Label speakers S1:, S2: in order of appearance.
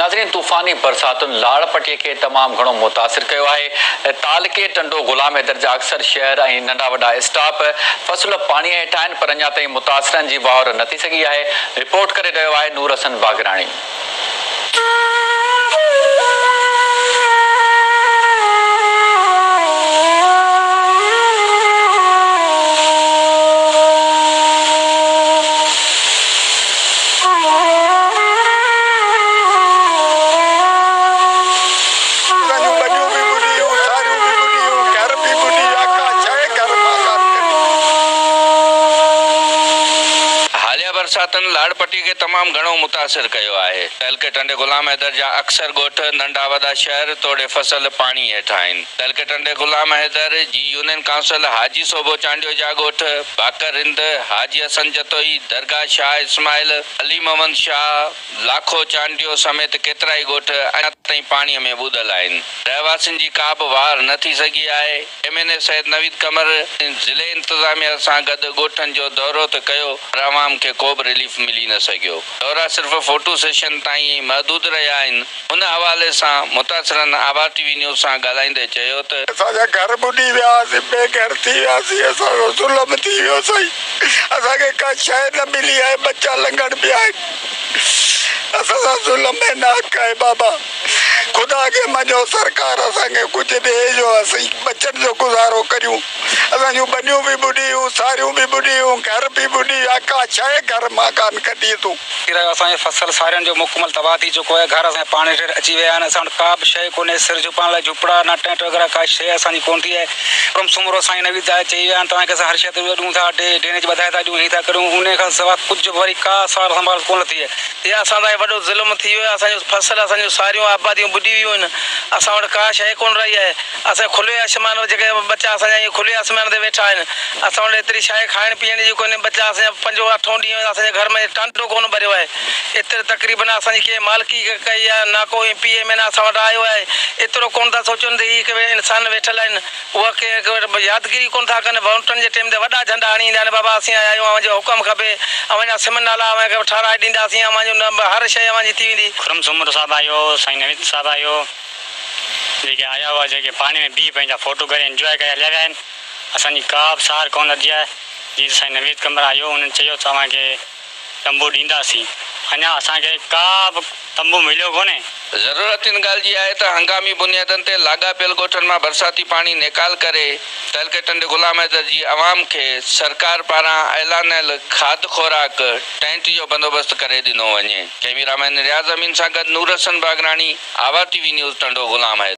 S1: ناظرين طوفاني برساتن لاڙ پٽي کي تمام گهڻو متاثر ڪيو آهي. تعلقي ٽنڊو غلام حيدر جا اڪثر شهر ۽ ننڍا وڏا اسٽاپ فصل پاڻي هيٺ آهن پر اڃا تائين متاثرن جي واهر نه ٿي سگهي آهي. رپورٽ ڪري رهيو آهي نور حسن باگراڻي.
S2: اسان جون ٻنيون به ٻڏي ويون، ساريون به ٻڏي ويون، گهر به ٻڏي ويا، ڪا شيء گهر مان ڪانه ڪڍي.
S3: حاليه برساتن لاڙ پٽي کي تمام گهڻو متاثر ڪيو آهي. تعلقي ٽنڊي غلام حيدر جا اڪثر ڳوٺ، ننڍا وڏا شهر توڙي فصل پاڻي هيٺ آهن. تعلقي ٽنڊي غلام حيدر جي يونين ڪائونسل حاجي صوڀو چانڊيو جا ڳوٺ، باقر رند، حاجي حسن جتوئي، درگاهه شاهه اسماعيل، علي محمد شاهه، لاکو چانڊيو سميت ڪيترائي ڳوٺ اڃا تائين پاڻي ۾ ٻڏل آهن. رهواسين جي ڪا به واهر نه ٿي سگهي آهي. M N A Syed Naveed Qamar ضلعي انتظاميا سان گڏ ڳوٺن جو دورو ته ڪيو پر عوام کي ڪو به رليف ملي نه سگهيو. دورا صرف فوٽو سيشن تائين ئي محدود رهيا آهن. ان حوالي سان متاثرن آواز ٽي وي نيوز سان ڳالهائيندي چيو ته.
S2: اسان جا گهر ٻڏي ويا اسين بي گهر ٿي وياسين اسان سان ظلم ٿي ويو سائين اسان کي ڪا شيء نه ملي آهي ٻچا لنگهڻ پيا آهن اسان سان ظلم ۽ ناحق آهي بابا خدا کي مڃو سرڪار اسان کي ڪجهه ڏي جو اسين ٻچن جو گذارو ڪريون اسان جون ٻنيون به ٻڏي ويون ساريون به ٻڏي ويون گهر به ٻڏي ويا ڪا شيء گهر مان ڪانه ڪڍي اٿون.
S4: ٿي رهيو اسان جو فصل سارين جو مڪمل تباهه ٿي چڪو آهي گهر اسان جا پاڻي هيٺ اچي ويا آهن اسان وٽ ڪا به شيء ڪونهي سر جهپائڻ لاء جهوپڙا نه ٽينٽ وغيره ڪا شيء اسان جي ڪونه ٿي آهي خرم سومرو سائين نويد آهي چئي ويا آهن توهان کي اسان هر شيء تي ڏيون ٿا ڊينيج ٻڌائي ٿا ڏيون هي ٿا ڪريون انهي کان سواء ڪجهه به وري ڪا سار سنڀال ڪونه ٿي آهي.
S5: هي اسان سان وڏو ظلم ٿي ويو آهي اسان جو فصل اسان جون ساريون آباديون ٻڏي ويون آهن اسان وٽ ڪا شيء ڪونه رهي آهي اسان کلي آسمان جيڪي ٻچا اسان جا ائين کلي آسمان تي ويٺا آهن. اسان وٽ ايتري شيء کائڻ پيئڻ جي ڪونهي. ٻچا اسان جا پنجون اٺون ڏينهن اسان جي گهر ۾ ٽانڊو ڪونه ٻريو آهي. ايتري تقريبن اسان جي ڪنهن مالڪي ڪئي آهي نه ڪو ايم پي ايم اين اسان وٽ آيو آهي. ايترو ڪونه ٿا سوچن ته هي هڪ انسان ويٺل آهن. اها ڪنهن يادگيري ڪونه ٿا ڪن. ووٽن جي ٽيم تي وڏا جهنڊا هڻي ايندا آهن بابا اسين آيا آهيون اوهان جو حڪم کپي. اوهان جا سم نالا اوهان کي ٺهرائي ڏينداسين. اوهان جون هر شيء اوهان جي ٿي ويندي.
S6: خرم سومرو صاحب آيو، سائين نويد صاحب آيو. جيڪي آيا هئا جيڪي پاڻي ۾ بيهي پنهنجا فوٽو ڪري انجواء ڪري هليا ويا آهن اسان جي ڪا به سار ڪونه لڌي آهي جيئن ته سائين نويد قمر آيو انهن چيو ته اوهان کي تنبو ڏينداسين اڃا اسان کي ڪا به تنبو مليو ڪونهي.
S3: ضرورت ان ڳالهه جي آهي ته هنگامي بنيادن تي لاڳاپيل ڳوٺن مان برساتي پاڻي نيڪال ڪري تعلقي ٽنڊي غلام حيدر جي عوام کي سرڪار پاران اعلانيل کاڌ خوراڪ، ٽينٽ جو بندوبست ڪري ڏنو وڃي. ڪئميرا مين رياض امين سان گڏ Noor Hassan Bagrani, Awaz T V news Tando Ghulam Haider.